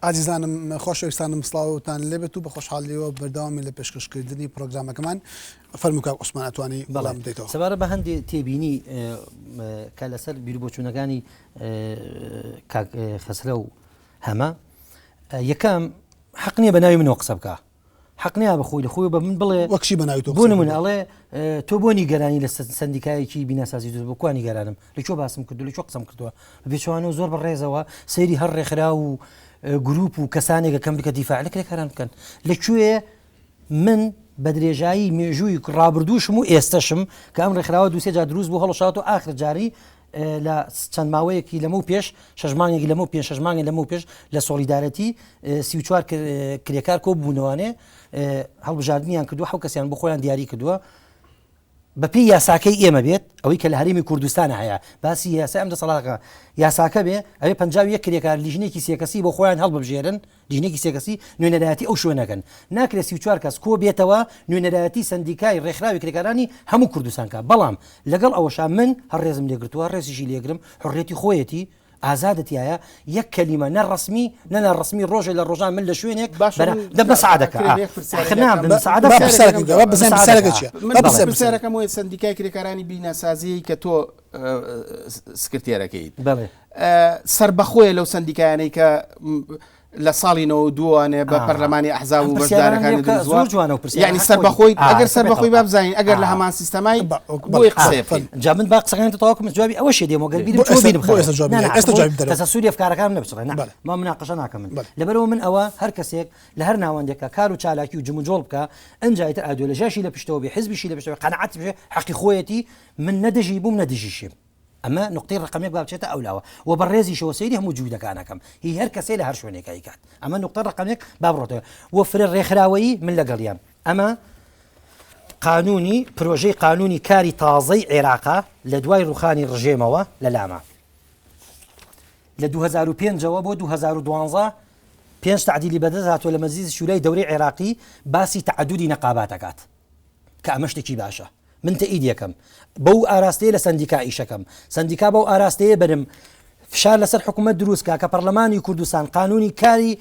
ئازیزانم خۆشەویستانم سڵاوتان لێبێت و بە خۆشحاڵیەوە بەردەوامی لە پێشکەشکردنی پرۆگرامەکەمان. فەرموو کاک عوسمان ئەتوانی وەڵام بدەیتەوە. سەبارەت بە هەندێ تێبینی کە لەسەر بیروبۆچوونەکانی کاک خەسرەو هەمە، یەکەم حەق نییە بە ناوی منەوە قسە بکە، حەق نییە بە خۆی لە خۆی بە من بڵێ وەک چی بە ناوی تۆ بۆ نمونە ئەڵێ تۆ بۆ نیگەرانی لە سەندیکایەکی بیناسازی دروست بۆ کوا نیگەرانم لە کوێ باسم کردو لە کوێ قسەم کردووە بێچوانەوە زۆر بە ڕێزەوە سەیری هەر ڕێکخراو و گروپ و کەسانێکە کەم بکە دیفاع لە کرێکاران بکەن لە کوێ من بە درێژایی مێژووی ڕابردووشم و ئێستەشم کە ئەم ڕێکخراوە دووسێ جار دروست بوو هەڵشات و ئاخر جاری لە چەند ماوەیەکی لەمە و پێش شەش مانگێکی لەمە و پێ شەش مانگی لەمە و پێش لە سۆڵیدارەتی 34 کرێکار کۆ بوونەوانێ هەڵبژاردنیان کردووە حەو کەسیان بۆ خۆیان دیاری کردووە بەپێی یاساکەی ئێمە بێت ئەوەی کە لە هەرێمی کوردستانە هەیە باسی یاسای ئەم دەسەڵاتەکە یاساکە بێ ئەوێ 51 کرێکار لیژنێکی سێکەسی بۆ خۆیان هەڵببژێرن لیژنێکی سێکەسی نوێنەرایەتی ئەو شوێنەکەن ناکرێت 34 کەس کۆ بێتەوە نوێنەرایەتی سندیکای ڕێکخراوی کرێکارانی هەموو کوردستان کا بەڵام لەگەڵ ئەوەشا من هەر ڕێزم لێگرتووە ڕێزیشی لێگرم حڕێتی خۆیەتی ئازادە تیایە یەک کەلیمە نە ڕەسمی نە ناڕەسمی ڕۆژێ لە ڕۆژان من لە شوێنێک باشە بەرە من دەم بە سەعادەکە کرێ ئا یەک پرسیارێک ئاخر نا ئەکەم بم سەعادە با بکە پرسیارەکە پرسیارەکەم بکە با بزانین سەعادەکە پرسیارەکە چییە من با بەڵێ پرسیار پرسیارەکە پرسیارەکەم وەیە سەندیکای کرێکارانی بیناسازیی کە تۆ سکرتێرەکەیت بەڵێ سەربەخۆیە لەو سەندیکایانەی کە لە ساڵی 92 وانێ بە ئا پەرلەمانی ئەحزاب ئەم و پرسیارانە لێ بەشدارەکانی بکە دروست بووە زۆر جوانە و پرسیارە یعنی حەق خۆی سەربەخۆی ئا ئەگەر ئێستا سەربەخۆی پێتەوە با بزانین ئەگەر لە ئا هەمان سیستەمای با بەڵێ بۆی آ قسەیە بکەین فەرموو جا من با قسەکانت تەواو کەم جوابی ئەوەشێ دێمەوە گەر دێ. بیرم بۆ چووە ئێستا بیرم بۆ خەرەوە ئێستا جوابی نا نا بدەرەوە ئێستا بۆ جوابی بدەرەوە تەسەسولی ئەفکارەکانم نەبچڕێ نا بەڵێ ما مناقەشە ناکەم من بەڵێ لەبەرئەوە من ئەوە هەر کەسێک لە هەر ناوەندێکا کار و چالاکی و جموجۆڵ بکا ئنجا ئیتر ئایدۆلۆژیاشی لە پشتەوە بێ حزبیشی لە پشتەوە بێ قەناعەتی بێ حەقی خۆیەتی من نە دژی بووم نە دژیشیم ئەمە نوقتەی ڕەقەمێک با بچێتە ئەولاوە و بە ڕێزیشەوە سەیری هەموو جوودەکان ئەکەم هی هەر کەسێ لە هەر شوێنێکا ئەیکات ئەمە نوقتە ڕەقەمێک با بڕۆتەوە و فرە ڕێکخراوەیی من لەگەڵیان ئەمە قانونی پرۆژەی قانونی کاری تازەی عێراقا لە دوای ڕوخانی ڕژێمەوە لە لاما لە 2005ەوە بۆ 2012 پێنج تعدیلی بەدەست هاتووە لە مەجلیسی شورای دەورەی عێراقی باسی تەعەدودی نەقابات ئەکات کە ئەمە شتێکی باشە من تەئید یەکەم بەو ئاراستەیە لە سەندیکا ئیشەکەم سەندیکا بەو ئاراستەیە بەرم فشار لەسەر حکوومەت دروست کا کە پەرلەمانی کوردستان قانونی کاری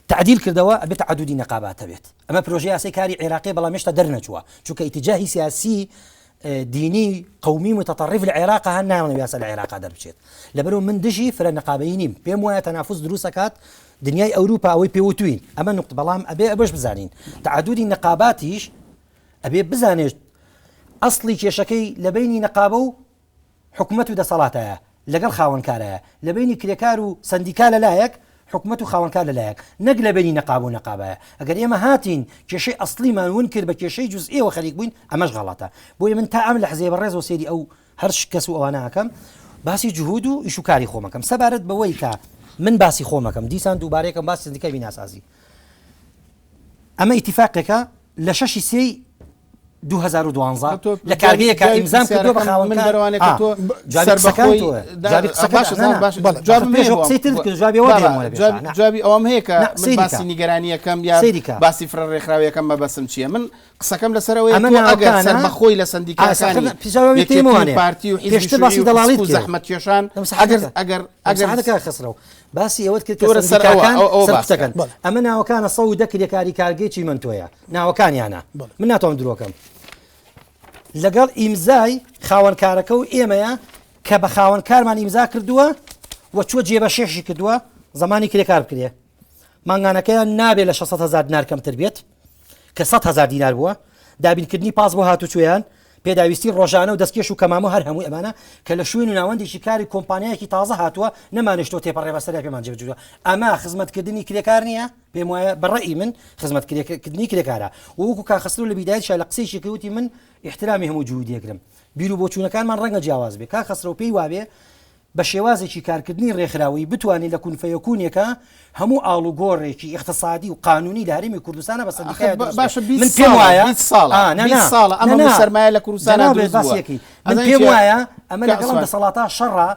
تعدیل کردەوە ئەبێت تعدودی نەقابات هەبێت ئەمە پرۆژەی یاسای کاری عێراقی بەڵام هێشتا دەرنەچووە چونکە ئیتیجاهی سیاسی دینی قومی متطرف لە عێراق هەن نایەڵن یاسا لە عێراقا دەربچێت لەبەرەوە من دژی فرە نەقابەیی نیم پێم وایە تەنافوس دروست ئەکات دنیای ئەوروپا ئەوەی پێوتوین ئەمە نقطە بەڵام ئەبێ ئەوەش بزانین تعدودی نەقاباتیش ئەبێ بزانێت ئەسڵی کێشەکەی لە بەینی نەقابە و حکومەت و دەسەڵاتایە لەگەڵ خاوەنکارایە لە بەینی کرێکار و سەندیکا لە لایەک حکومەت و خاوەنکار لە لایەک نەک لە بەینی نەقابە و نەقابایە ئەگەر ئێمە هاتین کێشەی ئەسڵیمان ون کرد بە کێشەی جوزئیەوە خەریک بووین ئەمەش غەڵەتە بۆیە من تا ئەم لەحزەیە بە ڕێزەوە سەیری ئەو هەر کەس و ئەوانە ئەکەم باسی جهود و ئیش و کاری خۆمەکەم سەبارەت بەوەی کە من باسی خۆمەکەم دیسان دووبارەیەکەم باسی سەندیکای بیناسازی ئەمە ئیتیفاقێکە لە شەشی سێی 2012 لە کارگەیەکە ئیمزام کردووە بە خاوەن من بەروانێک تۆ سەربەخۆی جوابی ئەوەم هەیە کە من باسی نیگەرانیەکەم یا باسی فرە ڕێکخراویەکەم مەبەسم چییە من قسەکەم لەسەر ئەوەیە ئەمە تۆ ئەگەر ناوەکانە سەربەخۆی لە سەندیکاکانی پیشاوی یەکێتی و پارتی و حیزبی پێشتر باسی شیوعی و دەڵاڵیت حزب و کرد زەحمەتکێشان لەم ئەگەر سەحەتەکە ئەگەر لەم ئەگەر سەحەتەکە خەسرەو باسی ئەوەت کرد کە تۆرە سەر ئەوە سەندیکاکان ئەو ئەوە باس کە سەرکوتەکەن ئەمە ناوەکانە 110 کرێکاری کارگەی چیمەنتۆیە ناوەکانیانە من ناتوانم درۆکەم لەگەڵ ئیمزای خاوەنکارەکە و ئێمەیە کە بە خاوەنکارمان ئیمزا کردووە و چوە جێبەشێشی کردووە زمانی کرێکار بکرێ مانگانەکەیان نابێت لە 600 هزار دینار کەمتر بێت کە 100 هزار دینار بووە دابینکردنی پاس بۆ هاتوچۆیان پێداویستی ڕۆژانە و دەستکێش و کەمامە هەر هەمووی ئەمانە کە لە شوێن و ناوەندێکی کاری کۆمپانیایەکی تازە هاتووە نەمانێشتەوە تێپەڕێ بەسەریا پێمان جێبەجێ ئەمە خزمەتکردنی کرێکار نییە پێم وایە بە ڕەئی من خزمەتکردنی کرێکارە و وەکو کاک خەسرو لە بیدایەتیشا لە قسەیەکی کرد وتی من ئیحترامی هەموو جهودی ئەگرم بیر و بۆچوونەکانمان ڕەنگە جیاواز بێ کاک خەسرەو پێی وابێ بە شێوازێکی کارکردنی ڕێکخراوەیی بتوانێت لە کونفەیەکونێکا هەموو ئاڵوگۆڕێکی ئیقتسادی و قانونی لە هەرێمی کوردستانا بە سەندیکایە دروست باشە بێت. 20 من پێم ساڵە وایە 20 ساڵە ئا نا 20 نا ساڵە ئەم نا هەموو نا سەرمایە لە کوردستانا جەنابت دروست باس بووە یەکەی من ئەزانی پێم چیە وایە ئەمە کاک لەگەڵ ئەم عوسمان دەسەڵاتە شەڕە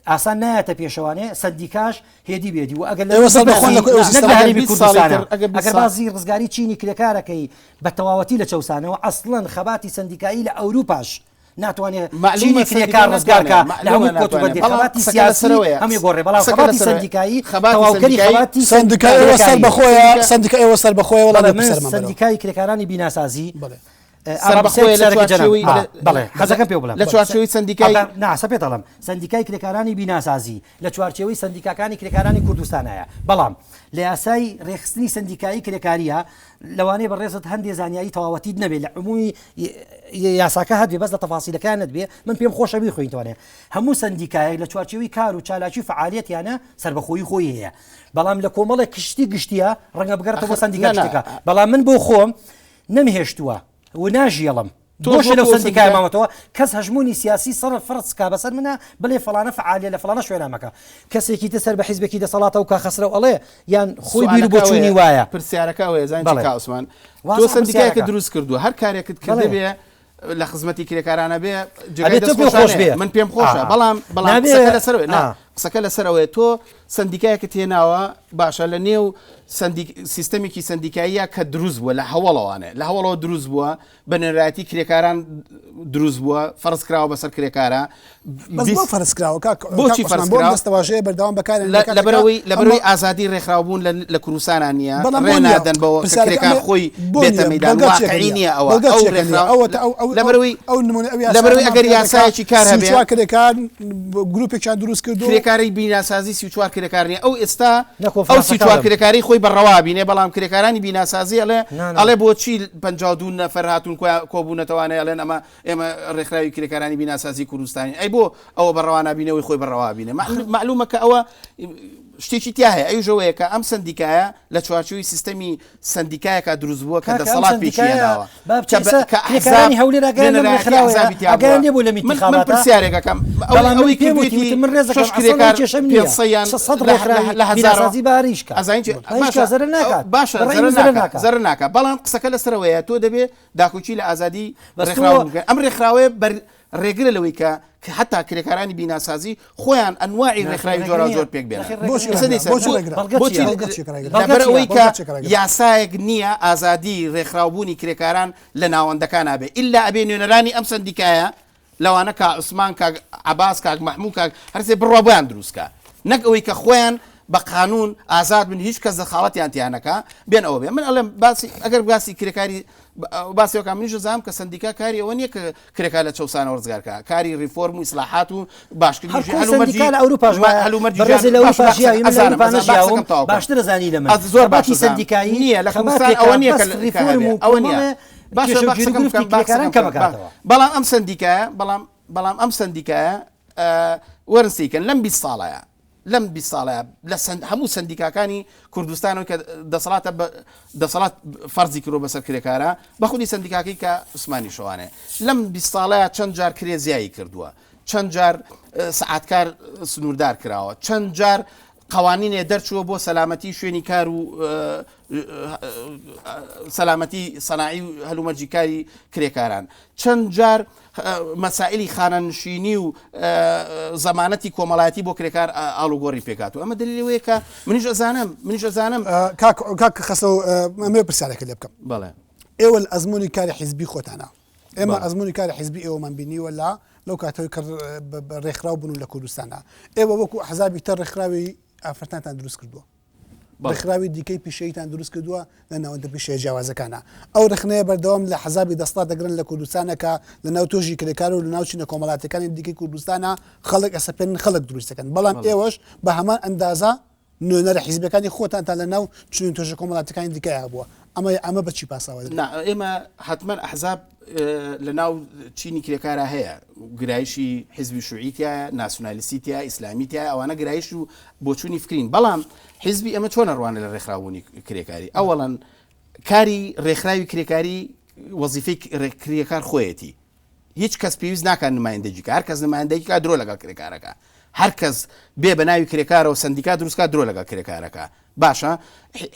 ئاسان نایەتە پێشەوانێ سەندیکاش هێدی بێدی و ئەگەر لە ئێوە سەربەخۆن لە نەک ئەو لە سیستەمە ئەگەر هەرێمی 20 ساڵی کوردستانا تر ئەگەر 20 ئەگەر ساڵ باسی ڕزگاری چینی کرێکارەکەی بە تەواوەتی لە چەوسانەوە ئەسڵەن خەباتی سەندیکایی لە ئەوروپاش. ناتوانێ چینی کرێکار ڕزگار کا لە هەموو کۆت و بەندی. خەباتی سیاسی هەمووی گۆڕێ، بەڵام خەباتی سەندیکایی تەواوکەری خەباتی سەندیکای ئێوە سەربەخۆیە، سەندیکای ئێوە سەربەخۆیە، وەڵام بەڵێ، من سەندیکای کرێکارانی بیناسازی سەربەخۆیە لە چوارچێوەی بەڵێ حەزەکەم پێ بڵێم لە چوارچێوەی سەندیکای نا سە پێت دەڵێم سەندیکای کرێکارانی بیناسازی لە چوارچێوەی سەندیکاکانی کرێکارانی کوردستانایە بەڵام لە یاسای ڕێکخستنی سەندیکایی کرێکاریە لەوانەیە بەڕێزت هەندێ زانیاری تەواوەتیت نەبێ لە عمومی یاساکە هەبێ بەس لە تەفاسیلەکان نەبێ من پێم خۆشە بیخوێنیتوانێ هەموو سەندیکایەک لە چوارچێوەی کار و چالاکی فعالیەتیانە سەربەخۆیی خۆی هەیە بەڵام لە کۆمەڵێک کشتی گشتیە ڕەنگە بگەڕێتەوە بۆ سەندیکا گشتەکە بەڵام من بۆ خۆم نەمهێشتووە و ناژیڵم بۆشە لەو سەندیکایە ماوەتەوە کەس هەژموونی سیاسی سەر فەرز کا بەسەر منە بڵێ فڵانە فعالیە لە فڵانە شوێنە مەکە کەسێکی تر سەر بە حیزبێکی دەسەڵاتە و کا خەسرەو ئەڵێ یان خۆی بیر و بۆچوونی وایە. پرسیارەکە ئەوەیە زانی چی کا عوسمان تۆ سەندیکایەکت دروست کردووە هەر کارێکت کردبێ لە خزمەتی کرێکارانە بێ جێگای دەست خۆش بێ من پێم خۆشە بەڵام بەڵام قسەکە لەسەر نا قسەکە لەسەر ئەوەیە تۆ سەندیکایەکت هێناوە باشە لە نێو سەندیک سیستەمێکی سەندیکاییە کە دروست بووە لە هەوڵەوانێ لە هەوڵەوە دروست بووە بە نوێنەرایەتی کرێکاران دروست بووە، فەرز کراوە بەسەر کرێکارا. بەس بۆ فەرز کراوە کاک بۆچی فەرز کراوە؟ دەستەواژەیە بەردەوام بەکارێن لە لەبەرئەوەی لەبەرئەوەی ئازادی ڕێکخراوبوون لە لە کوردستانا نییە، ڕێ نادەن بەوە کە کرێکار خۆی بێتە مەیدان، واقعی نییە ئەوە ئەو ڕێکخراو لەبەرئەوەی لەبەرئەوەی ئەگەر یاسایەکی کار هەبێ کرێکار گروپێکیان دروست کردووە کرێکاری بیناسازی 34 کرێکار نییە ئەو ئێستا ئەو 34 کرێکاری خۆی بە ڕەوا بینێ بەڵام کرێکارانی بیناسازی ئەڵێ ئەڵێ بۆچی 52 نەفەر هاتوون کۆبوونەتەوانەی ئەڵێن ئەمە ئێمە ڕێکخراوی کرێکارانی بیناسازی کوردستانین ئەی بۆ ئەوە بە ڕەوا نابینەوەی خۆی بە ڕەوا بینێ مەعلومە کە ئەوە شتێکی تیا هەیە ئەویش ئەوەیە کە ئەم سەندیکایە لە چوارچێوەی سیستەمی سەندیکایەکا دروست بووە کە دەسەڵات پێکی هێناوە کە ئەحزاب نوێنەرایەتی ئەحزابی تیا بووە. من پرسیارێک ئەکەم ئەوەی کردوویەتی شەش کرێکار پێنج سەدیان لە هەزارەوە ئەزانی چی باشە باشە زەرەر ناکات زەرەر ناکات بەڵام قسەکە لەسەر ئەوەیە تۆ دەبێ داکۆکی لە ئازادی ڕێکخراو بکەن ئەم ڕێکخراوەیە بەر ڕێگرە لەوەی کە حتا کرێکارانی بیناسازی خۆیان ئەنواعی ڕێکخراوی جۆراوجۆر پێک بێنن. بۆچی لەبەر ئەوەی کە یاسایەک نییە ئازادی ڕێکخراوبوونی کرێکاران لە ناوەندەکانا بێ ئیلا ئەبێ نوێنەرانی ئەم سەندیکایە لەوانە کاک عوسمان کاک عەباس کاک مەحموو کاک هەرسێ بڕوا بۆیان دروست کا نەک ئەوەی کە خۆیان بە قانون ئازاد بن هیچ کەس دەخاڵەتیان تیا نەکا بێن ئەوە بێ من ئەڵێم باسی ئەگەر باسی کرێکاری باسی ئەوکا منیش دەزانم کە سەندیکا کاری ئەوە نییە کە کرێکار لە چەوسانەوە ڕزگار کا کاری ڕیفۆرم و ئیسلاحات و باشکردنی هەر کۆی سەندیکا لە ئەوروپاش وایە هەلومەرجی بەڕێزێ لە باش ئەوروپا باش ژیاوی من لە ئەزانم ئەوروپا ئەزانم نەژیاوم باسەکەم تەواو کەم باشتر ئەزانی لە من ئەز زۆر باش خەباتی ئەزانم سەندیکایی نییە لە کوردستان خەباتێکە ئەوە نییە بەس کە کە ڕیفۆرم هەبێ و ئەوە نییە کۆمەڵێ باشە کێشە و باسەکەم گیروگرفتی بکەم کرێکاران باسەکەم بکەم با کەمەکاتەوە. بەڵام ئەم سەندیکایە بەڵام بەڵام ئەم سەندیکایە وەرن سەیکەن لەم 20 ساڵەیە لەم 20 ساڵەیە لە هەموو سەندیکاکانی کوردستانەوە کە دەسەڵاتە بە دەسەڵات فەرزی کردوە بەسەر کرێکارا بە خودی سەندیکاکەی کە عوسمانی شەوانێ لەم 20 ساڵەیە چەند جار کرێ زیایی کردووە چەند جار سەعاتکار سنووردار کراوە چەند جار قوانینێ دەرچووە بۆ سەلامەتی شوێنی کار و سەلامەتی سەناعی و هەلومەرجی کاری کرێکاران چەند جار مەسائلی خانەنشینی و زەمانەتی کۆمەڵایەتی بۆ کرێکار ئاڵوگۆڕی پێکاتوە ئەمە دلیلی ئەوەیە کە منیش ئەزانم منیش ئەزانم کاک کاک خەسەو ئەمەوێ پرسیارێکت لێ بکەم بەڵێ ئێوە لە ئەزموونی کاری حیزبی خۆتانە ئێمە ئەزموونی کاری حیزبی ئێوەمان بینیوە لە لەو کاتەوەی کە ڕێکخراو بوون لە کوردستانە ئێوە وەکو ئەحزابی تر ڕێکخراوی ئافرەتانتان دروست کردووە ڕێکخراوی دیکەی پیشەییتان دروست کردووە لە ناوەندە پیشەیە جیاوازەکانا. ئەو ڕەخنەیە بەردەوام لە حزابی دەسەڵات دەگرن لە کوردستانا کە لە ناو تۆژی کرێکار و لە ناو چینە کۆمەڵاتیەکانی دیکەی کوردستانا خەڵک ئەسەپێنن خەڵک دروست دەکەن بەڵام ئێوەش بە هەمان ئەندازە نوێنەرە حیزبیەکانی خۆتانتان لە ناو چین و تۆژە کۆمەڵاتیەکانی دیکەیا هەبووە. ئەمە ئەمە بە چی پاساوە دەدرێت؟ نا ئێمە حەتمەن ئەحزاب لە ناو چینی کرێکارا هەیە گرایشی حیزبی شوعی تایە ناسیونالیستی تایە ئیسلامی تایە ئەوانە گرایش و بۆچوونی فکرین بەڵام حیزبی ئێمە چۆن ئەڕوانێ لە ڕێکخراوبوونی کرێکاری ئەوەڵەن کاری ڕێکخراوی کرێکاری وەزیفەی کرێکار خۆیەتی هیچ کەس پێویست ناکات نمایندەگی کە هەر کەس نمایندەگی کا درۆ لەگەڵ کرێکارەکە هەر کەس بێ بە ناوی کرێکارەوە سندیکا دروستکات درۆ لەگەڵ کرێکارەکە باشە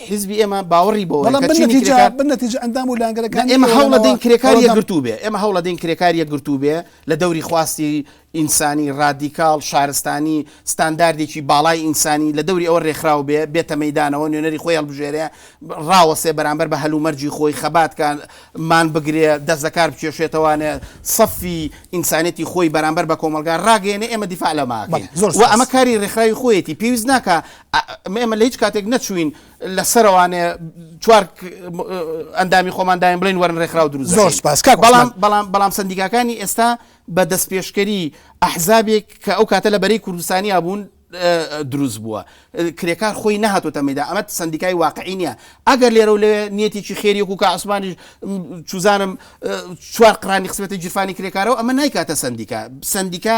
حیزبی ئێمە باوەڕی بەوەیە بەڵام کە چینی بالنتیجە کرێکار بالنتیجە ئەندام و لایەنگرەکانی ئێمە ئێوە هەوڵەدەین لەناوە کرێکار هەوڵدەن یەکگرتوو بێ ئێمە هەوڵەدەین کرێکار یەکگرتوو بێ لە دەوری خواستی ئینسانی ڕادیکاڵ، شارستانی، ستانداردێکی باڵای ئینسانی لە دەوری ئەوە رێکخراو بێ، بێتە مەیدانەوە، نوێنەری خۆی هەڵبژێرێ، ڕاوەستێ بەرامبەر بە هەلومەرجی خۆی، خەبات کا، مان بگرێ، دەست لە کار بکێشێتەوانێ، سەفی ئینسانیەتی خۆی بەرامبەر بە کۆمەڵگا ڕاگەیەنێ، ئێمە دیفاع لەمە ئەکەین. زۆر و ئەمە سوپاس. کاری رێکخراوی خۆیەتی، پێویست ناکا ئێمە لە هیچ کاتێک نەچووین لە سەرەوانێ چوار ئەندامی خۆمان داین بڵێین وەرن رێکخراو دروست زۆر دەکەین. سوپاس کاک بەڵام عوسمان. بەڵام بەڵام سەندیکاکانی ئێستا بە دەستپێشکەری ئەحزابێک کە ئەو کاتە لە بەرەی کوردستانیا بوون دروست بووە. کرێکار خۆی نەهاتۆتە مەیدان. ئەمە سەندیکای واقعی نییە. ئەگەر لێرە و لەوێ نیەتێکی خێری وەکو کاک عوسمانیش چوزانم چوار قرانی خستبێتە گیرفانی کرێکارەوە ئەمە نایکاتە سەندیکا. سەندیکا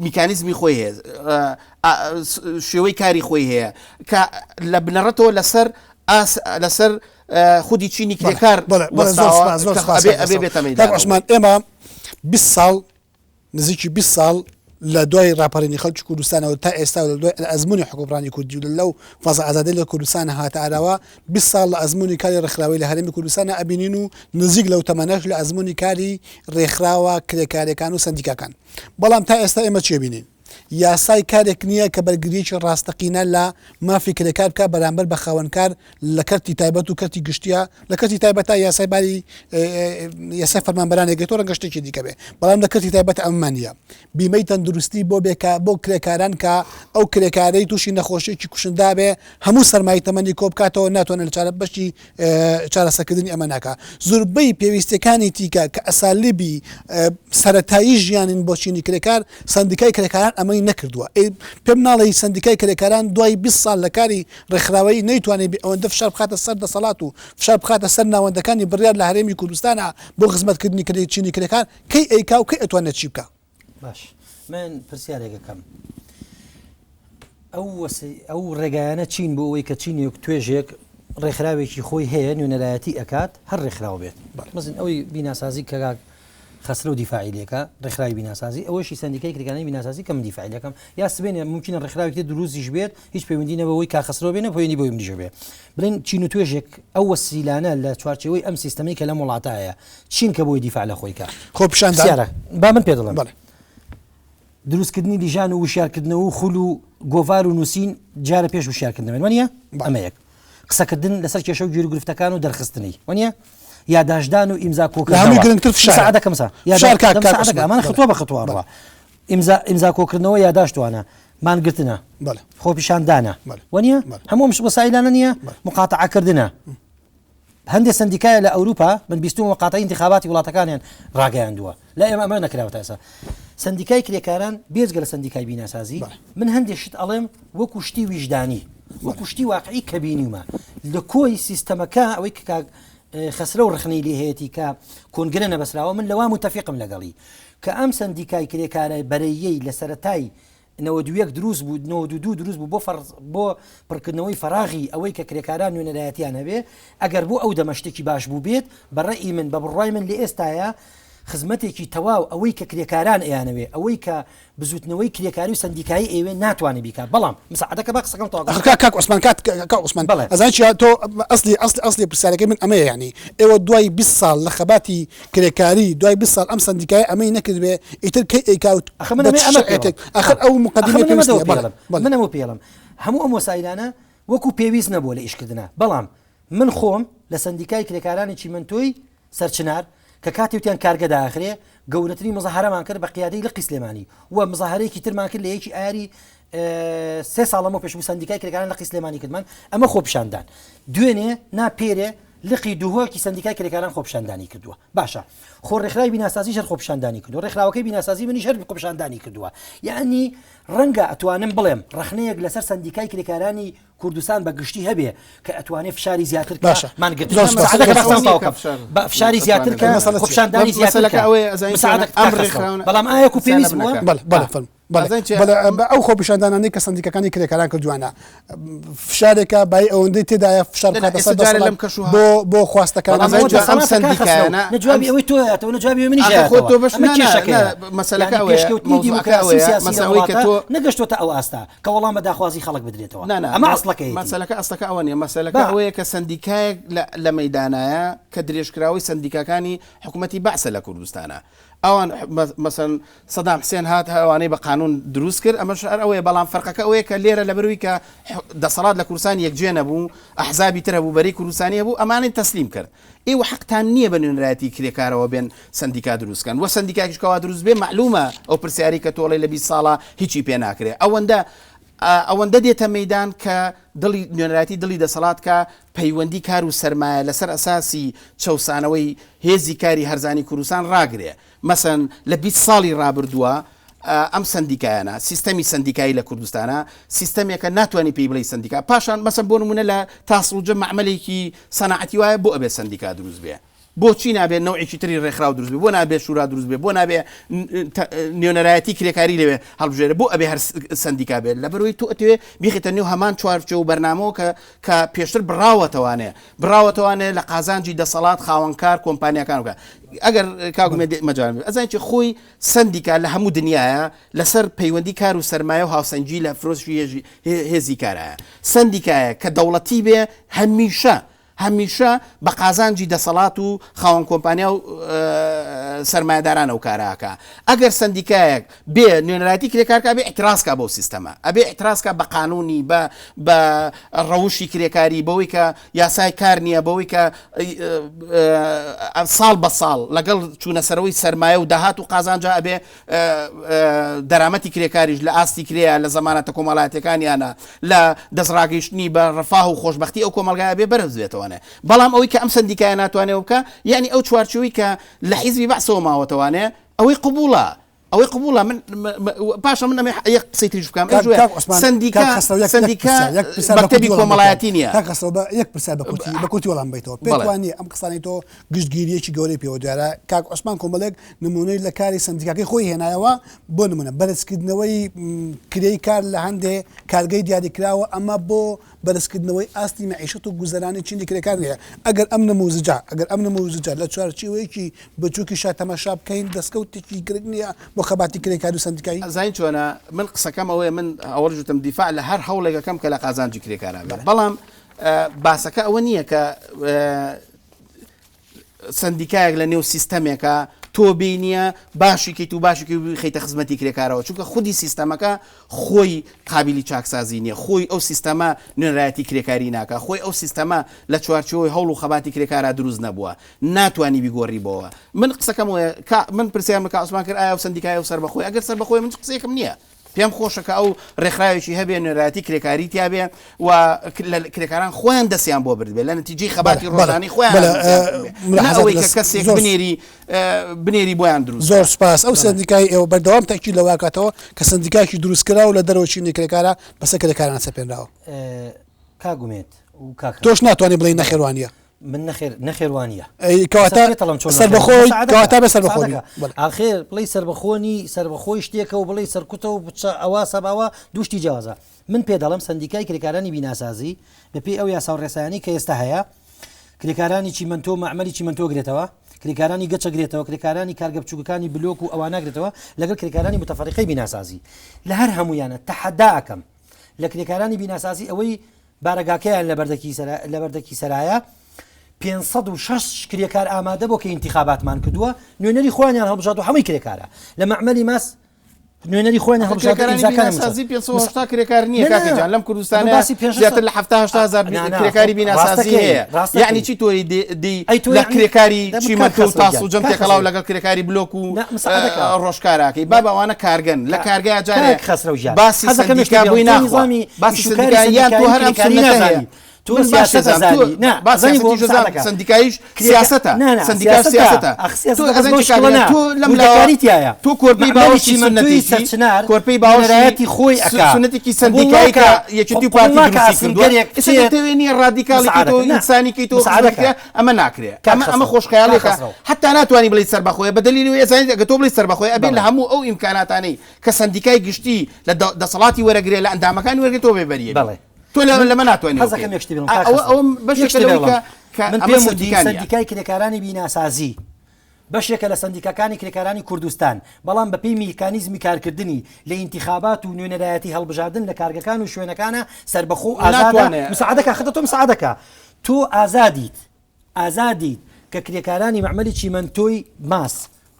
میکانیزمی خۆی هەیە، شێوەی کاری خۆی هەیە کە لە بنەڕەتەوە لەسەر لەسەر خودی چینی کرێکار وەستاوە کە ئەبێ بێتە مەیدانەوە. کاک عوسمان ئێمە 20 ساڵ نزیکی 20 ساڵ لە دوای ڕاپەڕینی خەڵکی کوردستانەوە تا ئێستا لە دوای ئەزمموی حکومڕانی کوردی و لەو فەزا ئازادی لە کوردستان هاتە ئاراوە 20 ساڵ لە ئەزمموی کاری ڕێکخراوی لە هەرێمی کوردستانە ئەبینین و نزیک لەو تەمەنەش لە ئەزمموی کاری ڕێکخراوە کرێکارەکان و سندیکاکان بەڵام تا ئێستا ئێمە چێ بینین یاسای کارێک نییە کە بەرگرییەکی ڕاستەقینە لە مافی کرێکار بکات بەرامبەر بە خاوەنکار لە کەرتی تایبەت و کەرتی گشتیە لە کەرتی تایبەتە یاسای باری یاسای فەرمانبەران یەکگرتوو ڕەنگە شتێکی دیکە بێ بەڵام لە کەرتی تایبەت ئەمەمان نییە بیمەی تەندروستی بۆ بێکا بۆ کرێکاران کە ئەو کرێکارەی تووشی نەخۆشیێکی کوشندا بێ هەموو سەرمایەی تەمەنی کۆ بکاتەوە ناتوانێت لە چارە بەشی چارەسەرکردنی ئەمە ناکا زوربەی پێویستیەکانی تیکە کە ئەسالیبی سەرەتایی ژیانین بۆ چینی کرێکار سەندیکای کرێکاران ئەمەی نەکردووە پێم ناڵێی سەندیکای کرێکاران دوای 20 ساڵ لە کاری ڕێکخراوەیی نەیتوانێت بێ ئەوەندە فشار بخاتە سەر دەسەڵات و فشار بخاتە سەر ناوەندەکانی بڕیار لە هەرێمی کوردستانە بۆ خزمەتکردنی چینی کرێکار کەی ئەیکا و کەی ئەتوانێت چی بکا؟ باش من پرسیارێک ئەکەم ئەو ئەو ڕێگایانە چین بۆ ئەوەی کە چینێک توێژێک ڕێکخراوێکی خۆی هەیە نوێنەرایەتی ئەکات هەر ڕێکخراو بێت مەزن ئەوەی بیناسازی کە کاک خەسرەو دیفاعی لێکە ڕێکخراوی بیناسازی ئەوەشی سەندیکای کرێکارانی بیناسازی کە من دیفاعی لەکەم یا سبێنێ ممکنە ڕێکخراوێکی تر دروستیش بێت هیچ پەیوەندی نەبەوەی کا خەسرەو بێ نە پەیوەندی بەوەی منیشە بێ بڵێن چین و توێژێک ئەو وەسیلانە لە چوارچێوەی ئەم سیستەمەی کە لەم وڵاتە هەیە چین کە بۆی دیفاع لە خۆی کا؟ خۆپیشاندان. پرسیارە با من پێ دەڵێم. بەڵێ. دروستکردنی لیژان و وشیارکردنەوە و خول و گۆڤار و نووسین جارە پێش وشیارکردنەوەن وەنیە؟ بەڵێ. ئەمە یەک. قسەکردن لەسەر کێشە و گیروگرفتەکان و دەرخستنی وەنیە؟ یاداشتدان و ئیمزا لە هەمووی کۆکردنەوە. گرنگتر فشارە. مساعدەکەم سا. فشار کاک کاک مساعدەکە عوسمان. ئەمانە بەڵێ. خطوە بە خطوە بەڵێ. ئەڕوا. ئیمزا ئیمزا کۆکردنەوە یاداشتوانە مانگرتنە. بەڵێ. خۆپیشاندانە. بەڵێ. وەنیە؟ بەڵێ. هەموو ئەم وەسائیلانە نییە؟ بەڵێ. مقاتەعەکردنە. هەندێ سەندیکایە لە ئەوروپا من بیستومە مقاتەعەی ئینتیخاباتی وڵاتەکانیان ڕاگەیاندووە لای ئێمە ئەمە نەکراوە تا ئێستا سەندیکای کرێکاران بێجگە لە سەندیکای بیناسازی من هەندێ شت ئەڵێم وەکو شتی ویژدانی وەکو شتی واقعی کە بینیومە لە کۆی سیستەمەکە ئەوەی کە کاک خەسرەو ڕخنەی لێ هەیەتی کە کۆنگرە نەبەسراوە من لەوا متەفیقم لەگەڵی کە ئەم سەندیکای کرێکارە بەرەیەی لە سەرەتای 91 دروست بوو، 92 دروست بوو بۆ فەڕ بۆ پڕکردنەوەی فەراغی ئەوەی کە کرێکاران نوێنەرایەتیان هەبێ، ئەگەر بۆ ئەو دەمە شتێکی باش بووبێت، بە ڕەئی من، بە بڕوای من لە ئێستایا خزمەتێکی تەواو ئەوەی کە کرێکاران ئەیانەوێ، ئەوەی کە بزووتنەوەی کرێکاری و سەندیکایی ئەیەوێ ناتوانێ بیکا، بەڵام مساعدەکە با قسەکەم تەواو ئەخر کەم. کاک کاک عوسمان کاک کاک عوسمان بەڵێ. ئەزانی چیە تۆ ئەسلی ئەسلی ئەسلی پرسیارەکەی من ئەمەیە یانی ئێوە دوای 20 ساڵ لە خەباتی کرێکاری دوای 20 ساڵ ئەم سەندیکایە ئەمەی نەکردبێ ئیتر کەی ئەیکا و ئەخە من بە ئەمەی چ ئەمە پێڵم شەرعیەتێک ئەخر ئەو ئەخە مقدمەی من ئەمە پێویست دەوە نیە بەڵێ پێڵم بەڵێ من ئەمە پێڵم هەموو ئەم وەسایلانە وەکو پێویست نەبووە لە ئیشکردنا بەڵام من خۆم لە سەندیکای کرێکارانی چیمەنتۆی سەرچنار کە کاتی وتیان کارگە داخرێ گەورەترین مزاهرەمان کرد بە قیادەی لقی سلێمانی و مزاهرەیەکی ترمان کرد لە یەکی ئایاری سێ ساڵ لەمەو پێش بوو سەندیکای کرێکاران لقی سلێمانی کردمان ئەمە خۆپیشاندان دوێنێ نا پێرێ لقی دهۆکی سەندیکای کرێکاران خۆپیشاندانی کردووە باشە خۆ ڕێکخراوی بیناسازیش هەر خۆپیشاندانی کردووە ڕێکخراوەکەی بیناسازی منیش هەر خۆپیشاندانی کردووە یعنی ڕەنگە ئەتوانم بڵێم ڕەخنەیەک لەسەر سەندیکای کرێکارانی کوردستان بە گشتی هەبێ کە ئەتوانێ فشاری زیاتر کە باشە مانگرتن زۆر سپاس. مساعدەکە زۆر بە قسەم سپاس. تەواو کەم. بە فشاری زیاتر کە مەسەلە چیە؟ خۆپیشاندانی زیاتر مەسەلەکە کە ئەوەیە ئەزانی چۆنە مساعدەکە ئەم کاک خەسرەو. ڕێکخراونە بەڵام ئایا کو قسە پێویست بووە نەبنەکە. بەڵێ بەڵێ فەرموو. بەڵێ ئەزانی چیە؟ بەڵێ ئەو خۆپیشاندانانەی کە سەندیکاکانی کرێکاران کردوویانە فشارێکە بای ئەوەندەی تێدایە فشار نا، نا، بخاتە ئێستا سەر جارێ دەسەڵات لەم کەش و بۆ بۆ خواستەکانی بەڵام بەڵام ئەوە ئەزانی چیە؟ ئەم دەسەڵاتە کاک خەسرەو سەندیکایانە نە جوابی ئەم ئەوەی تۆ هاتەوە نە جوابی ئەوەی منیش ئاخە خۆ هاتەوە تۆ بەش ئەمە نا نا کێشەکەیە نا مەسەلەکە یعنی ئەوەیە پێشکەوتنی مەوزوعەکە دیموکراسی و ئەوەیە سیاسی لە مەسەلە ئەوەی کە وڵاتە تۆ نەگەشتۆتە ئەو ئاستە کە وەڵام بە داخوازی خەڵک بدرێتەوە نا نا ئەمە ئەسڵەکەیەتی مەسەلەکە ئەسڵەکە ئەوە نیە مەسەلەکە با ئەوەیە کە سەندیکایەک لە لە مەیدانایە کە درێژکراوەی سەندیکاکانی حکومەتی بەعسە لە کوردستانا. ئەوان مەسەن سەدام حسێن هات ئەوانەی بە قانون دروست کرد ئەمەش هەر ئەوەیە بەڵام فەرقەکە ئەوەیە کە لێرە لەبەروی کە دەسەڵات لە کوردستان یەکجێ نەبوو ئەحزابی تر هەبوو بەرەی کوردستانی هەبوو ئەمانەی تەسلیم کرد ئێوە حەقتان نییە بە نوێنەرایەتی کرێکارەوە بێن سەندیکا دروست کەن وە سەندیکاکیش کەوا دروست بێ مەعلومە ئەو پرسیارەی کە تۆڵەی لە 20 ساڵە هیچی پێ ناکرێ ئەوەندە ئەوەندە دێتە مەیدان کە دڵی نوێنەرایەتی دڵی دەسەڵات کە پەیوەندی کار و سەرمایە لەسەر ئەساسی چەوسانەوەی هێزی کاری هەرزانی کوردستان ڕاگرێ. مەسەن لە 20 ساڵی ڕابردووە ئەم سەندیکایانە، سیستەمی سەندیکایی لە کوردستانا سیستەمێکە ناتوانی پێی بڵێی سەندیکا. پاشان مەسەن بۆ نموونە لە تاسڵوجە مەعمەلێکی سەناعەتی وایە بۆ ئەبێ سەندیکا دروست بێ؟ بۆچی نابێ نەوعێکی تری ڕێکخراو دروست بێ؟ بۆ نابێ شورا دروست بێ؟ بۆ نابێ نوێنەرایەتی کرێکاری لەوێ هەڵبژێرێ؟ بۆ ئەبێ هەر سەندیکا بێت؟ لەبەرئەوەی تۆ ئەتەوێ بیخەیتە نێو هەمان چوارچێوە و بەرنامەوە کە کە پێشتر بڕاوەتەوانێ بڕاوەتەوانێ لە قازانجی دەسەڵات خاوەنکار کۆمپانیاکان بکە ئەگەر کاک ئومێد مەجال بێ ئەزانی چی خۆی سەندیکا لە هەموو دنیاە لەسەر پەیوەندی کار و سەرمایە و هاوسەنگی لە فرۆشی هێزی کارایە سەندیکایە کە دەوڵەتی بێ هەمیشە هەمیشە بە قازانجی دەسەڵات و خاوەن کۆمپانیا و سەرمایەداران ئەو کارە ئەکا. ئەگەر سەندیکایەک بێ نوێنەرایەتی کرێکار کا ئەبێ ئیعتراز کا بەو سیستەمە. ئەبێ ئیعتراز کا بە قانوونی، بە بە ڕەوشی کرێکاری، بەوەی کە یاسای کار نییە، بەوەی کە ساڵ بە ساڵ لەگەڵ چوونەسەرەوەی سەرمایە و داهات و قازانجا ئەبێ دەرامەتی کرێکاریش لە ئاستی کرێیە، لە زەمانەتە کۆمەڵایەتیەکانیانە، لە دەستڕاگەیشتنی بە ڕەفاه و خۆشبەختی ئەو کۆمەڵگایە بێ بەرز بێتەوانێ. بەڵام ئەوەی کە ئەم سەندیکایە ناتوانێ ئەوە بکا، یەعنی ئەو چوارچێوەی کە لە حیزبی بەعسەوە ماوەتەوانێ، ئەوەی قبوڵە. ئەوەی قبوڵە. من پاشان من ئەمەوێ یەک قسەی تریش بکەم. کاک کاک عوسمان، سەندیکا کاک خەسرەو یەک یەک سەندیکا پرسیار، یەک پرسیار بە مەکتەبی کورتی وەڵام بەیتەوە. کۆمەڵایەتی نییە. کاک خەسرەو بە یەک پرسیار بە کورتی بە کورتی وەڵام بەیتەوە. پێت بەڵێ. وا نییە ئەم قسانەی تۆ گشتگیرییەکی گەورەی پێوە دیارە؟ کاک عوسمان کۆمەڵێک نموونەی لە کاری سەندیکاکەی خۆی هێنایەوە، بۆ نموونە بەرزکردنەوەی کرێی کار لە هەندێ کارگەی دیاریکراوە، ئەمە بۆ بەرزکردنەوەی ئاستی مەعیشەت و گوزەرانی چینی کرێکار نییە. ئەگەر ئەم نموزجە ئەگەر ئەم نموزجە لە چوارچێوەیەکی بچووکیشا تەماشا بکەین، دەستکەوتێکی گرنگ نییە بۆ خەباتی کرێکاری و سەندیکایی؟ ئەزانی چۆنە، من قسەکەم ئەوەیە، من ئەوەش وتم دیفاع لە هەر هەوڵێک ئەکەم کە لە قازانجی کرێکارا بێت، بەڵام باسەکە ئەوە نییە کە سەندیکایەک لە نێو سیستەمێکا تۆ بێی نییە باشی کەیت و باشی کەی و بیخەیتە خزمەتی کرێکارەوە چونکە خودی سیستەمەکە خۆی قابیلی چاکسازی نییە خۆی ئەو سیستەمە نوێنەرایەتی کرێکاری ناکا خۆی ئەو سیستەمە لە چوارچێوەی هەوڵ و خەباتی کرێکارا دروست نەبووە ناتوانی بیگۆڕی بۆوە من قسەکەم وەیە کا من پرسیارم لە کا عوسمان کرد ئایا ئەو سەندیکایە و سەربەخۆیە ئەگەر سەربەخۆیە من هیچ قسەیەکم نییە پێم خۆشە کە ئەو ڕێکخراوێکی هەبێ نوێنەرایەتی کرێکاری تیا بێ و کرێکاران خۆیان دەستیان بۆ بردبێ لە نەتیجەی خەباتی ڕۆژانەی خۆیان نە ئەوەی کە کەسێک بنێری بنێری بۆیان دروست زۆر سپاس ئەو سەندیکای ئێوە بەردەوام تەکی لەوە کاتەوە کە سەندیکایکی دروستکراوە لە دەرەوە چینی کرێکارە بەسەر کرێکاران سەپێنراوە. کاک ئومێد و کاک تۆش ناتوانانی بڵێی نەخێر وانییە. من نەخێر نەخێر وانییە. ئەی کەواتە سەربەخۆی کەواتە بێ سەربەخۆ بی. ئاخر بڵێی سەربەخۆنی سەربەخۆی شتێکە و بڵێی سەرکوتە و بچە ئەوە سەباوە دوو شتی جیاوازە. من پێ دەڵێم سەندیکای کرێکارانی بیناسازی بەپێی ئەو یاسا و ڕێسایانەی کە ئێستا هەیە کرێکارانی چیمەنتۆ و مەعمەلی چیمەنتۆ گرێتەوە کرێکارانی گەچە گرێتەوە کرێکارانی کارگە بچووکەکانی بلۆک و ئەوانە گرێتەوە لەگەڵ کرێکارانی متەفەریقەی بیناسازی لە هەر هەمویانە تەحەدا ئەکەم لە کرێکارانی بیناسازی ئەوەی بارەگاکەیان لە بەردەکی سەرا لە بەردەکی سەرایە 506 کرێکار ئامادە بۆ کە ئینتیخاباتمان کردووە نوێنەری خۆیانیان هەڵبژاردووە هەمووی کرێکارە لە مەعمەلی ماس نوێنەری خۆیان آخه هەڵبژاردووە کرێکارانی ئیمزاکانیان بیناسازی مسا 580 کرێکار نییە نا کاکە نا جان لەم ئەمە کوردستانە باسی 500 زیاتر لە 70 80 هزار نا نا کرێکاری خۆ بیناسازی ڕاستەکەی هەیە ڕاستەکەی یعنی چی تۆی دی دی ئەی تۆ لە یعنی کرێکاری دە کاک چیمەنتۆ و خەسرەو تاس گیان و جەم کاک تێکەڵاو خەسرەو لەگەڵ کرێکاری بلۆک و نا مساعدەکە ڕۆژکاراکەی نا بابا ئەوانە کارگەن لە کا کارگەیا جارێ کاک خەسرەو گیان باسی حەزەکەم یەک شتێک سەندیکا بێڵم بۆی تۆ ناخوا نیزامی باسی ئیش و کاری سەندیکا یان تۆ سەندیکایی هەر ئەم کرێکاری سوننەتە هەیە نازانی تۆ من باش سیاسەت ئەزانم تۆ ئەزانی نا با ئەزانی بۆ سیاسەتیش ئەزانم مساعدەکە سەندیکاییش کرێکا سیاسەتە نا نا سەندیکاش سیاسەتە سیاسەتە ئەخ تۆ سیاسەتە بەس ئەزانی بەو چی کاک شکڵە نا تۆ لەم لاوە وردەکاری تیایە تۆ کۆرپەی مەعمەلی باوەشی چیمەنتۆی سوننەتێکی سەرچنار کۆرپەی باوەشی نوێنەرایەتی خۆی ئەکا سوننەتێکی قبوڵ سەندیکایی ناکا کە یەکێتی و قبوڵ پارتی ناکا دروستی کردووە ئاسنگەرێک ئێستا بچێت دەتەوێ نییە ڕادیکاڵی کەیتەوە مساعدەکە نا ئینسانی کەیتەوە خزمەتی مساعدەکە کە ئەمە ناکرێ کاک ئەمە ئەمە خەسرەو کاک خۆشخەیاڵێکە خەسرەو حتا ناتوانی بڵێی سەربەخۆیە بە دەلیلی ئەوەی ئەزانیت ئەگەر تۆ بڵێی سەربەخۆیە ئەبێ لە بەڵێ هەموو ئەو ئیمکاناتانەی کە سەندیکای گشتی لە دەسەڵاتی وەرەگرێ لە ئەندامەکانی وەرگرێ تۆ بێ بەریەبی بەڵێ تۆ من لەمە ناتوانانی حەزەکەم یەک شتی بڵێم کاک ئەوە خەسرەو ئەوە یەک بەشێکە شتی لەوەی بڵێم کە کە من ئەمە پێم وتی سەندیکا نییە سەندیکای کرێکارانی بیناسازی بەشێکە لە سەندیکاکانی کرێکارانی کوردستان، بەڵام بەپێی میکانیزمی کارکردنی لە ئینتیخابات و نوێنەرایەتی هەڵبژاردن لە کارگەکان و شوێنەکانە سەربەخۆ و ئازادە ناتوانێ مساعدەکە خدە تۆ مساعدەکە تۆ ئازادیت ئازادیت کە کرێکارانی مەعمەلی چیمەنتۆی ماس.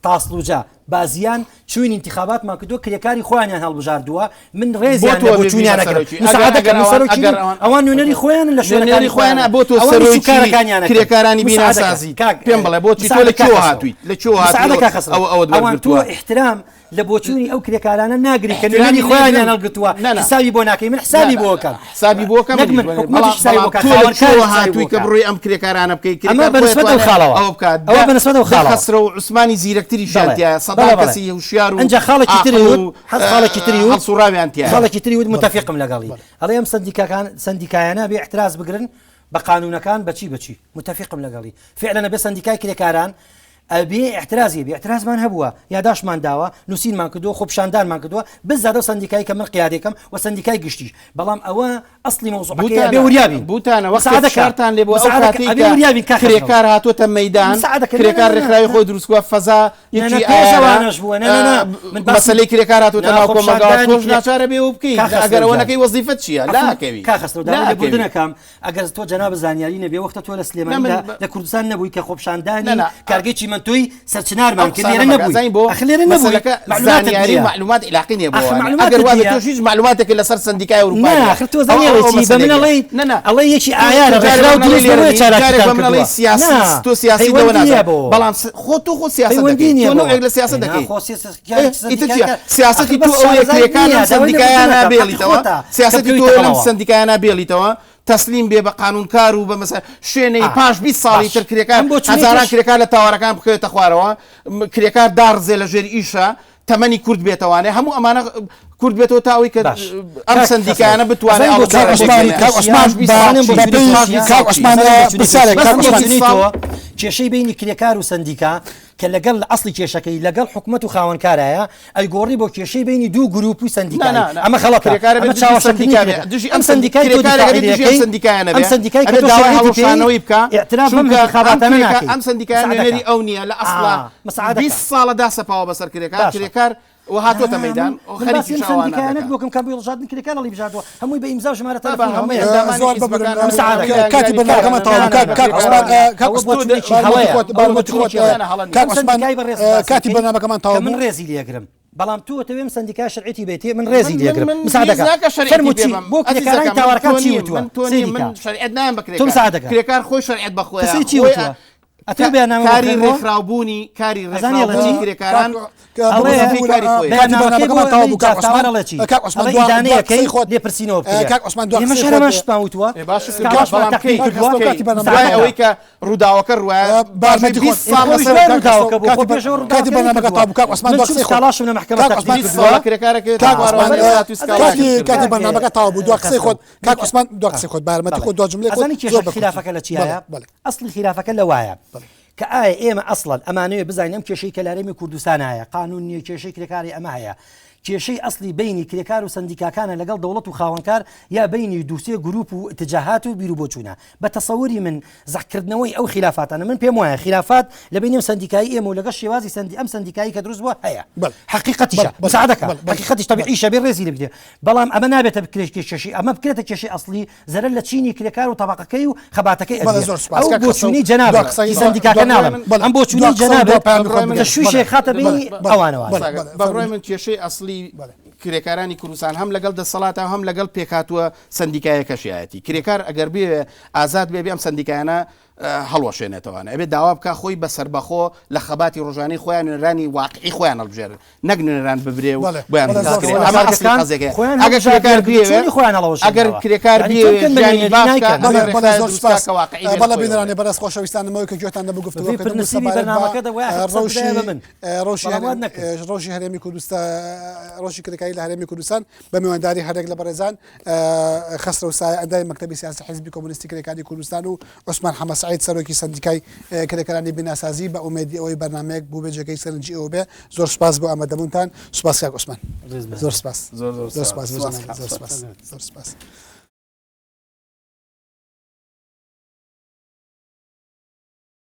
تاسڵوجە، بازیان، چووین ئینتیخاباتمان کردووە کرێکاری خۆیانیان هەڵبژاردووە من ڕێزیان لە بۆچوونیان ئەگرم مساعدەکەم من سەرۆکی نیم ئەوان نوێنەری خۆیانن لە شوێنەکانی خۆیانە بۆ تۆ سەرۆکی کارەکانیان کرێکارانی بیناسازی پێم بڵێ بۆچی تۆ لە کوێوە هاتوویت لە کوێوە هاتوویت ئەوە ئەوەت وەرگرتووە ئیحترام لە بۆچوونی ئەو کرێکارانە ناگری کە نوێنەری خۆیانیان هەڵگرتووە حسابی بۆ ناکەی من حسابی بۆ ئەکەم حسابی بۆ کەم نەک من حکومەتیش حسابی بۆ کات تۆ لە خاوەن کوێوە کاریش حسابی هاتووی بۆ کە کات بڕۆی ئەم کرێکارانە بکەی ئەمە کرێکار بە خۆی نسبەت ئەو ئەتوانێ خاڵەوە ئەوە بکات ئەوە دە بە نسبەت ئەو خاڵەوە خەسرەو عوسمانی زیرەکتریشیان بەڵێ تیایە سەدان بەڵێ بەڵێ کەسی هوشیار و ئەنجا خاڵێکی تری عاقڵ وت و حەز خاڵێکی تری وت هەڵسوڕاویان تیایە خاڵێکی تری وت متەفیقم لەگەڵی ئەڵێ ئەم سەندیکاکان سەندیکایانە بێ اعتراض بگرن بە قانونەکان بەچی بەچی متەفیقم لەگەڵی فعلا ئەبێ سەندیکای کرێکاران ئەبێ ئیعترازی هەبێ، ئیعترازمان هەبووە، یاداشتمان داوە، نووسینمان کردووە، خۆپیشاندانمان کردووە، بزادە و سەندیکای کە من قیادەی کەم و سەندیکای گشتیش، بەڵام ئەوە ئەسڵی مەوزوعەکەیە، ئەبێ وریا بین. بووتانە وەختێ مساعدەکە، فشارتان لێ بووە ئەو مساعدەکە، کاتەی ئەبێ کە وریا بین کاک خەسرەو. کرێکار هاتۆتە مەیدان، مساعدەکە، نا نا کرێکار نا نا ڕێکخراوی نا. خۆی دروست کردووە، فەزا نا نا یەکی پێش ئایارە، ئەوانەش بووە، نا نا نا، من باسی مەسەلەی کرێکار هاتۆتە نا ناو کۆمەڵگاوە، خۆپیشاندانی تۆش کرێ ناچارە بێ ئەوە بکەی، کاک ئەگەر خەسرەو ئەوە گیان. نەکەی وەزیفەت چییە؟ عەفوو لاکەوی، کاک خەسرەو داوای لاکەوی. لێبوردن ئەکەم، ئەگەر تۆ جەنابت زانیاری نەبێ وەختە تۆ لە نا سلێمانی من لە بە لە کوردستان نەبووی کە نا خۆپیشاندانی نا کارگەی چیمەنتۆی ئەو سەرچنارمان کرد قسانە لێرە مەکە نەبووی ئەزانی بۆ ئەخ لێرە نەبووی مەسەلەکە مەعلوماتت زانیاری و نییە مەعلومات عیلاقی نییە بۆ ئەخ ئەوانە مەعلوماتت ئەگەر وابێ نییە تۆش هیچ مەعلوماتێکت لەسەر سەندیکای ئەوروپا نا نییە ئەخر تۆ ئەو زانی ئەو ئەڵێی ئەو چی بە من مەسەلەیە ئەڵێی نا نا ئەڵێی یەکی تۆ ئایارە تۆ جارێک ڕێکخراو بە من ئەڵێی دروست لێرە بووە نی جارێک چالاکیتان بە من ئەڵێی کردووە سیاسی نا تۆ سیاسی لەوە پەیوەندی نییە نازانی بۆ بەڵام س خۆ تۆ خۆ سیاسەت پەیوەندی دەکەی نییە تۆ بۆ نەوعێک لە سیاسەت ئەی نا دەکەی خۆ ئێ ئیتر چییە سیاسەتی تۆ ئەوەیە کرێکار لەم سەندیکایانە بێڵیتەوە سیاسەتی تۆ لەم سەندیکایانە بێڵیتەوە تەسلیم بێ بە قانونکار و بە مەسە شوێنەی پاش 20 ساڵی تر کرێکار هەزاران کرێکار لە تاوارەکان بکەوێتە خوارەوە کرێکار داڕزێ لە ژێر ئیشە تەمەنی کورت بێتەوانێ هەموو ئەمانە کورت بێتەوە تا ئەوەی کە ئەم سەندیکایانە بتوانێت کێشەی بینی کرێکار و سەندیکا کە لەگەڵ ئەسڵی کێشەکەی لەگەڵ حکومەت و خاوەنکارایە ئەیگۆڕی بۆ کێشەی بەینی دوو گروپ و سەندیکایی ئەمە خەڵەتە ئەمە چاوەشەکردنی کرێکار دژی ئەم سەندیکای تۆ دیفاعی لێ ئەکەی ئەم سەندیکای کە تۆ شەرعیەتی پێی ئیعتراف بەم انتخاباتانە ناکەی ئەم سەندیکایە نوێنەری ئەو نییە لە ئەسڵا 20 ساڵە داسەپاوە بەسەر کرێکار کرێکار و هاتۆتە مەیدان خەریکی سەندیکایانەت بۆکم کە هەڵبژاردن کرێکار هەڵیبژاردووە هەمووی بە ئیمزا و ژمارە تەلەفۆن هەمووی کاتی بەرنامەکەمان تەواو کاک کاک عوسمان کاک عوسمان کاک عوسمان کاتی بەرنامەکەمان تەواو من ڕێزی لێگرم بەڵام تۆ تەوێم سەندیکا شەرعیەتی بێتێ من ڕێزی لێگرم مساعدەکە فەرموو چی بۆ کرێکارانی تاوارەکان چی وتووە من شەرعیەت نایەم بە کرێکار کرێکار خۆی شەرعیەت بە خۆیە چی وتووە ئەتۆ بەیاننامە کاری ڕێکخراوبوونی کاری ڕێکخراوبوونی کرێکاران ئەوەی کە ڕووداوەکە کاتی بەرنامەکە تەواو بوو دوا قسەی خۆت کاک عوسمان دوا قسەی خۆت بارمەتی خۆت دوا جملەی خۆت زۆر بە خلافەکە لە چیایە ئەسڵی خیلافەکە لەوایە کە ئایا ئێمە ئەسڵەن ئەمانەوێ بزانین ئەم کێشەی کە لە هەرێمی کوردستان هەیە قانون نییە کێشەی کرێکاری ئەمە هەیە کێشەی ئەسڵی بینی کرێکار و سەندیکاکانە لەگەڵ دەوڵەت و خاوەنکار یا بینی دووسێ گروپ و اتجاهات و بیروبۆچوونە بە تەسەوری من زەقکردنەوەی ئەو خلافاتانە من پێم وایە خلافات لە بینی ئەم سەندیکایی ئێمە و لەگەڵ شێوازی سەندی ئەم سەندیکایی کە دروست بووە هەیە حقیقەتیشە مساعدەکە حقیقەتیش تەبیعیشە بێ ڕێزی لێ بگرێ بەڵام ئەمە نابێتە بکرێت کێشەی ئەمە بکرێتە کێشەی ئەسڵی زەرەر لە چینی کرێکار و تەبەقەکەی و خەباتەکەی بەڵێ ئەدرێ. زۆر سوپاس ئەو کاک خەسرەو بۆچوونەی دوا جەنابت قسەی ئی دوا سەندیکاکە دوا ناڵێم بەڵێ ئەم دوا بۆچوونەی قسە و دوا جەنابت پەیامی خۆت کە بگەیەنە شویشێک بەڵێ خاتە بەڵێ بەینی بەڵێ ئەوانەوە بەڵێ بەڵێ بە بڕوای فەرموو من کێشەی ئەسڵی بەڵێ کرێکارانی کوردستان هەم لەگەڵ دەسەڵاتە و هەم لەگەڵ پێکهاتووە سەندیکایەکەشیایەتی کرێکار ئەگەر بێ ئازاد بێ بێ ئەم سەندیکایانە هەڵوەشێنێتەوە ئەبێ داوا بکا خۆی بە سەربەخۆ لە خەباتی ڕۆژانەی خۆیان نوێنەرانی واقعی خۆیان هەڵبژێرن نەک نوێنەران ببرێ و بۆیان دروست کرێ ئەمە ئەسڵی قەزیەکەیە ئەگەر کرێکار بیەوێ ئەگەر کرێکار بیەوێ ژیانی باش بکا ئەبێ ڕێکخراوێ دروست بکا کە واقعی بێ لە بەڵێ خۆیەوە بینەرانی بەڕێز خۆشەویستانم ئەوەی کە گوێتان لەبوو گفتوگۆکردن بوو سەبارەت بە ڕەوشی ڕەوشی ڕەوشی هەرێمی کوردستان ڕەوشی کرێکاری لە هەرێمی کوردستان بە میوانداری هەرێک لە بەڕێزان خەسرەو سایە ئەندامی مەکتەبی سیاسی حیزبی کۆمۆنیستی کرێکاری کوردستان و عوسمان حەمە سەعید سەرۆکی سەندیکای کرێکارانی بیناسازی بە ئومێدی ئەوەی بەرنامەیەک بووبێ جێگەی سەرنجی ئێوە بێ زۆر سوپاس بۆ ئامادەبوونتان سوپاس کاک عوسمان زۆر سوپاس زۆر سوپاس زۆر سوپاس زۆر سوپاس.